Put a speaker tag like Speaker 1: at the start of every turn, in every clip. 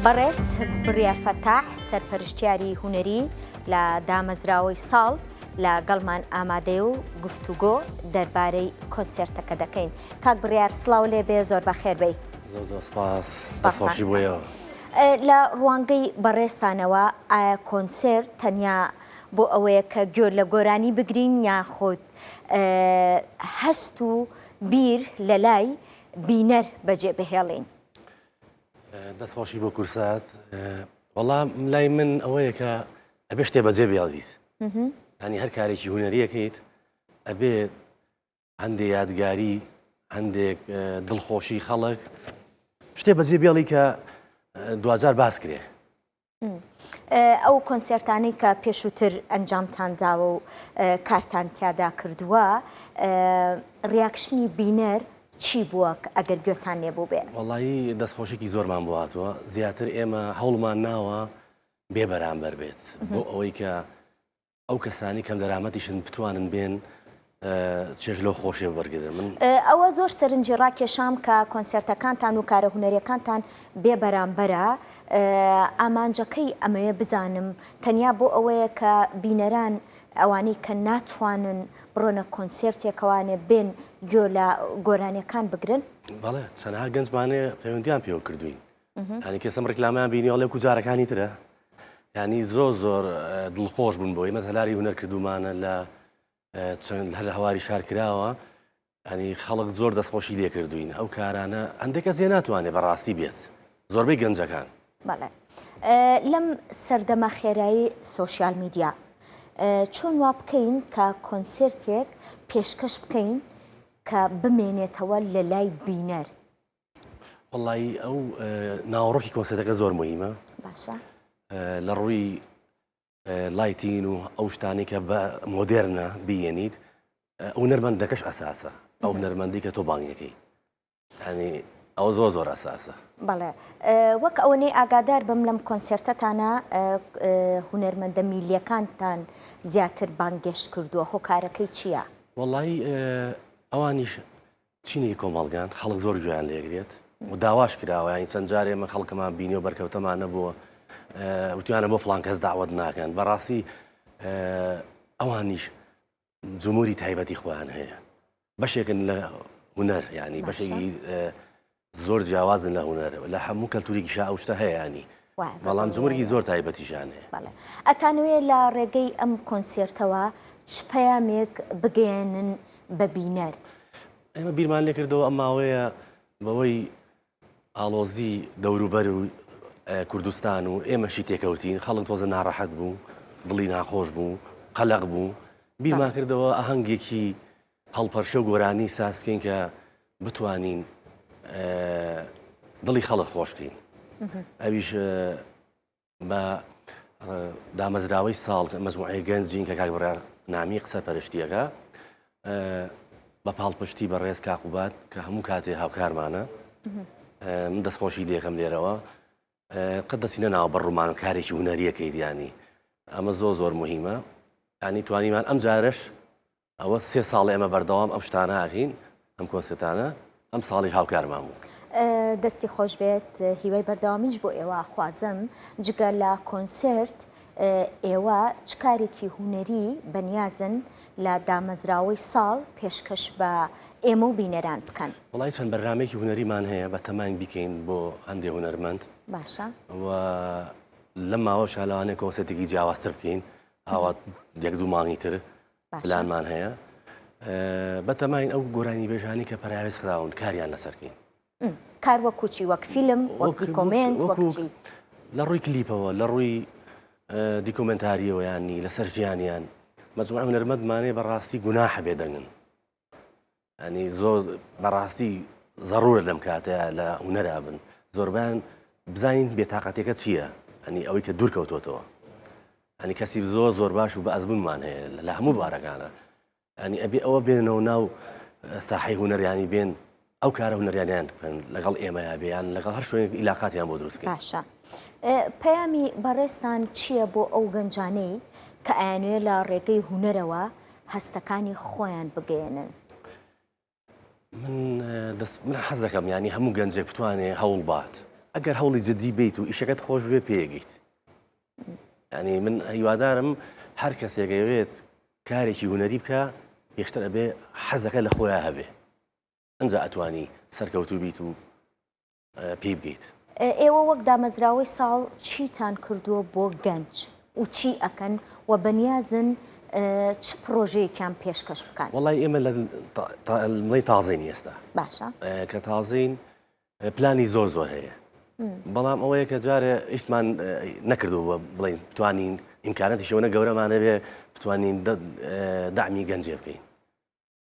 Speaker 1: بەڕێز بڕیار فەتاح سەرپەرشتیاری هونەری لە دامەزراوەی ساڵ لە گەڵمان ئامادەیە و گفتوگۆ دەربارەی کۆنسێرتەکە دەکەین. کاک بڕیار سڵاو لێ بێ زۆر بەخێر بێی.
Speaker 2: زۆر زۆر سپاس. سپاس بۆ ئێوە.
Speaker 1: لە ڕوانگەی بەڕێزتانەوە ئایا کۆنسێرت تەنیا بۆ ئەوەیە کە گوێ لە گۆرانی بگرین یاخود هەست و بیر لە لای بینەر بەجێ بهێڵین؟
Speaker 2: دەست خۆشی بۆ کورسات وەڵا لای من ئەوەیە کە ئەبێ شتێ بەجێ بێڵیت ینی هەر کارێکی هوەریەکەیت ئەبێ هەندێک یادگاری هەندێک دڵخۆشی خەڵک شتێ بەجێ بێڵی کە دوجار باس کرێ
Speaker 1: ئەو کۆنسێرتانەی کە پێشووتر ئەنجامتان داوە و کارتان تیادا کردووە reaction ی بینەر چی بووە ئەگەر گوێتان لێ بووبێ؟
Speaker 2: وەڵایی دەستخۆشێکی زۆرمان بۆ هاتووە زیاتر ئێمە هەوڵمان ناوە بێ بەرامبەر بێت بۆ ئەوەی کە ئەو کەسانی کەمدەرامەتیشن بتوانن بێن چێژ لەو خۆشیە وەرگرن من.
Speaker 1: ئەوە زۆر سەرنجی ڕاکێشام کە کۆنسێرتەکانتان و کارە هونەریەکانتان بێ بەرامبەرە، ئامانجەکەی ئەمەوێ بزانم تەنیا بۆ ئەوەیە کە بینەران ئەوانەی کە ناتوانن بڕۆنە کۆنسێرتێکەوانێ بێن گوێ لە گۆرانیەکان بگرن؟
Speaker 2: بەڵێ چەنەها گەنجمان هەیە پەیوەندیان پێوە کردوین ینی کەسم ڕیکلامیان بینی ئەڵێ کو جارەکانی ترە ینی زۆر زۆر دڵخۆش بوون بۆ ئێمە هەلاری هونەر کردومانە لە چەند هەر هەواری شار کراوە ینی خەڵک زۆر دەستخۆشی لێ کردوین ئەو کارانە هەندێک کەس لێ ناتوانێت بەڕاستی بێت زۆربەی گەنجەکان.
Speaker 1: بەڵێ لەم سەردەمە خێرایی سۆشیال میدیا چۆن وا بکەین کە کۆنسێرتێک پێشکەش بکەین کە بمێنێتەوە لە لای بینەر؟
Speaker 2: وەڵایی ئەو ناوەڕۆکی کۆنسێرتەکە زۆر مهمە
Speaker 1: باشە
Speaker 2: لە ڕووی lighting و ئەو شتانەی کە بە مۆدێرنە بیێنیت ئەو هونەرمەندەکەش ئەساسە ئەو هونەرمەندی کە تۆ بانگەکەی ینی ئەوە زۆر زۆر ئەساسە.
Speaker 1: بەڵێ وەک ئەوەنەی ئاگادار بم لەم کۆنسێرتەتانە هونەرمەندە میلیەکانتان زیاتر بانگێشت کردووە هۆکارەکەی چییە؟
Speaker 2: وەڵایی ئەوانیش چینێکی کۆمەڵگان خەڵک زۆر گوێیان لێگرێت و داواش کراوە یانی چەند جارێ ئێمە خەڵکەمان بینی و بەرکەوتەمان نەبووە وتیانە بۆ فڵان کەس داوت ناکەن بەڕاستی ئەوانیش جمهوری تایبەتی خۆیان هەیە بەشێکن لە هونەر ینی بەشێکی زۆر جیاوازن لە هونەر لە هەموو کەلتوریکیشا ئەو شتە هەیە ینی بەڵام جمهوری زۆر تایبەتیشان هەیە
Speaker 1: ئەتانەوێ لە ڕێگەی ئەم کۆنسێرتەوە چ پەیامێک بگەیەنن بە بینەر؟
Speaker 2: ئێمە بیرمان لێکردەوە ئەم ماوەیە بەوەی ئاڵۆزی دەوروبەر و کوردستان و ئێمەشی تێکەوتین خەڵک تۆزە ناڕەحەت بوو دڵی ناخۆش بوو قەلەق بوو بیرمان کردەوە ئاهەنگێکی هەڵپەرشە و گۆرانی ساز بکەین کە بتوانین دڵی خەڵک خۆشکەین ئەویش بە دامەزراوەی ساڵ مەجموعەی گەنجین کە کاک بڕیار نامیق سەرپەرشتیەکە بە پاڵپشتی بە ڕێز کاقوبات کە هەموو کاتێ هاوکارمانە من دەستخۆشی لێکەم لێرەوە قەت دەچینە ناو بەڕوومان و کارێکی هونەریەکەی دیانی ئەمە زۆر زۆر مهمە ینی توانیمان ئەم جارش ئەوە سێ ساڵە ئێمە بەردەوام ئەم شتانە ئەکەین، ئەم کۆنسێرتانە، ئەم ساڵیش هاوکارمان بوو.
Speaker 1: دەستی خۆش بێت، هیوای بەردەوامیش بۆ ئێوە ئەخوازم. جگە لە کۆنسێرت ئێوە چ کارێکی هونەری بەنیازن لە دامەزراوەی ساڵ پێشکەش بە ئێمە و بینەران بکەن؟
Speaker 2: وەڵایی چەند بەرنامەیەکی هونەریمان هەیە بەتەماین بیکەین بۆ هەندێ هونەرمەند.
Speaker 1: باشە.
Speaker 2: و لەم ماوەشا لەوانەیە کۆنسێرتێکی جیاوازتر بکەین، ئاوا یەک دوو مانگی تر پلانمان هەیە بەتەماین ئەو گۆرانی بێژانی کە پەراوێز خراون کاریان لەسەرکەین
Speaker 1: کار وەکو چی وەک فیلم وەک دیکۆمێنت وەک چی
Speaker 2: لە ڕووی کلیپەوە لە ڕووی دیکۆمنتاریەوە ینی لەسەر ژیانیان مەجموعە هونەرمەندمانەیە بەڕاستی گوناحە بێدەنگن ینی زۆر بەڕاستی زەڕورە لەم کاتەیە لە هونەرا بن زۆربیان بزانین بێتاقەتەکە چییە ئەنی ئەوەی کە دوور کەوتۆتەوە ئەنی کەسی زۆر زۆر باش و بە ئەزمونمان هەیە لە هەموو بارەکانە ئەنی ئەبێ ئەوە بێنەوە ناو ساحی هونەریانی بێن ئەو کارە هونەریانیان بکەن لەگەڵ ئێمەیا بێیان لەگەڵ هەر شوێنێک ئیلاقاتیان بۆ دروست کەین.
Speaker 1: باشە پەیامی بەڕێزتان چییە بۆ ئەو گەنجانەی کە ئەیانەوێ لە ڕێگەی هونەرەوە هەستەکانی خۆیان بگەیەنن؟
Speaker 2: من دەست من حەز دەکەم ینی هەموو گەنجێک بتوانێ هەوڵ بات. ئەگەر هەوڵی جدی بیت و ئیشەکەت خۆش بێ پێگەیت ینی من هیوادارم هەر کەسێک ئەوێت کارێکی هونەری بکە پێشتر ئەبێ حەزەکە لە خۆیان هەبێ ئەجا ئەتوانی سەرکەوتوو بیت و پێی بگەیت.
Speaker 1: ئێوە وەک دامەزراوەی ساڵ چیتان کردووە بۆ گەنج و چی ئەکەن و بەنیازن چ پڕۆژەیەکیان پێشکەش بکەن؟
Speaker 2: وەڵای ئێمە لە مڵی تازەین ئێستا.
Speaker 1: باشە.
Speaker 2: کە تازەین پلانی زۆر زۆر هەیە. بەڵام ئەوەیە کە جارێ ئیشمان نەکردووە بڵین بتوانین ئیمکانەتی شەوەنە گەورەمانەبێ بتوانین دەعمی گەنجێ بکەین.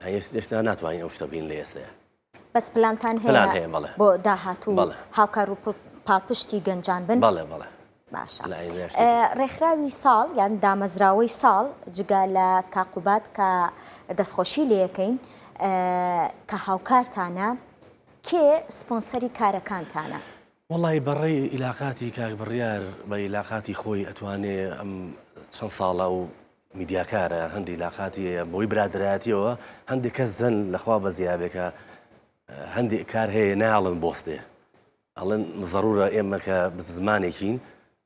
Speaker 2: هێشتا ناتوانین ئەو شتە بکەین لە ئێستەیە.
Speaker 1: بەس پلانتان
Speaker 2: پلان هەیە بەڵێ
Speaker 1: بۆ داهاتوو
Speaker 2: بەڵێ.
Speaker 1: هاوکار و پاڵپشتی گەنجان بن؟
Speaker 2: بەڵێ بەڵێ.
Speaker 1: باشە.
Speaker 2: لە ئایندەیا شتێکی.
Speaker 1: ڕێکخراوی ساڵ یان دامەزراوەی ساڵ جگە لە کاقوباد کە دەستخۆشی لێیەکەین کە هاوکارتانە کێ سپۆنسەری کارەکانتانە؟
Speaker 2: وەڵی بەڕێی ئیلاقاتی کاک بڕیار بە ئیلاقاتی خۆی ئەتوانێ ئەم چەند ساڵە و میدیاکارە هەندی لاقاتی هەیە بۆی برادەرایەتیەوە هەندێک کەس زەن لەخوا بەزیابێ کە هەندێک کار هەیە ناڵن بۆستێ ئەڵێن زەرورە ئێمە کە زمانێکین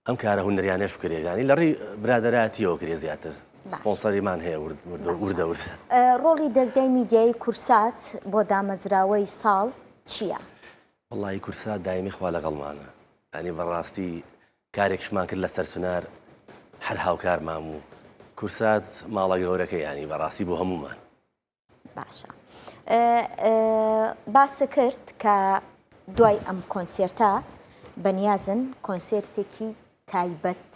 Speaker 2: ئەم کارە هونەریانەش بکرێت ینی لە ڕێی برادەرایەتیەوە کرێ زیاتر سپۆنسەریمان هەیە وردە ورد.
Speaker 1: ڕۆڵی دەزگای میدیایی کورسات بۆ دامەزراوەی ساڵ چییە؟
Speaker 2: وەڵایی کورسات دایمی خوا لەگەڵمانە ینی بەڕاستی کارێکشمان کرد لە سەرچنار هەر هاوکارمان بوو کورسات ماڵە گەورەکە ینی بەڕاستی بۆ هەمومان.
Speaker 1: باشە باست کرد کە دوای ئەم کۆنسێرتە بەنیازن کۆنسێرتێکی تایبەت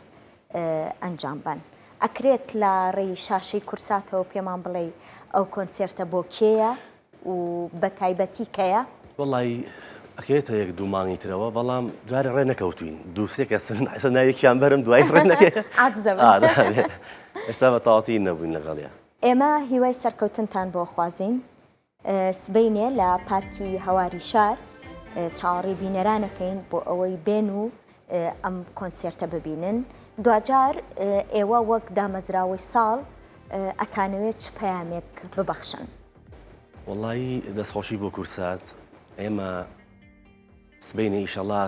Speaker 1: ئەنجام بەن ئەکرێت لە ڕێی شاشەی کورساتەوە پێمان بڵێ ئەو کۆنسێرتە بۆ کێیە و بە تایبەتی کەیە؟
Speaker 2: وەڵی ئەکەوێتە یەک دوو مانگی ترەوە بەڵام جارێ ڕێ نەکەوتوین دوو سێ کەسن ئێستا ناوێکیان بەرم دوای ڕێ نەکەێ
Speaker 1: عاجزە
Speaker 2: ئێستا بە تەواوەتی نەبووین لەگەڵیا.
Speaker 1: ئێمە هیوای سەرکەوتنتان بۆ خوازین. سبەینێ لە پارکی هەواری شار چاوەڕێی بینەرانەکەین بۆ ئەوەی بێن و ئەم کۆنسێرتە ببینن. دواجار ئێوە وەک دامەزراوەی ساڵ ئەتانەوێت چ پەیامێک ببەخشن؟
Speaker 2: وەڵایی دەستخۆشی بۆ کورسات ئێمە سبەینێ ئیشەڵا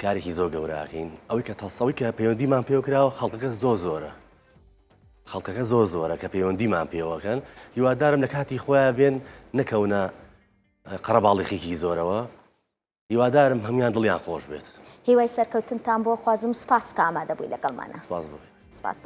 Speaker 2: کارێکی زۆر گەوراکەین ئەوەی کە تەسەوی کە پەیوەندیمان پێوە کراوە خەڵکەکە زۆر زۆرە خەڵکەکە زۆر زۆرە کە پەیوەندیمان پێوەکەن هیوادارم لە کاتی خۆیان بێن نەکەونە قەرەباڵیخێکی زۆرەوە هیوادارم هەموان دڵیان خۆش بێت.
Speaker 1: هیوای سەرکەوتنتان بۆ خوازم سوپاس کە ئامادە بووی لەگەڵمانە.
Speaker 2: سپاس بۆ.
Speaker 1: سپاس بۆ.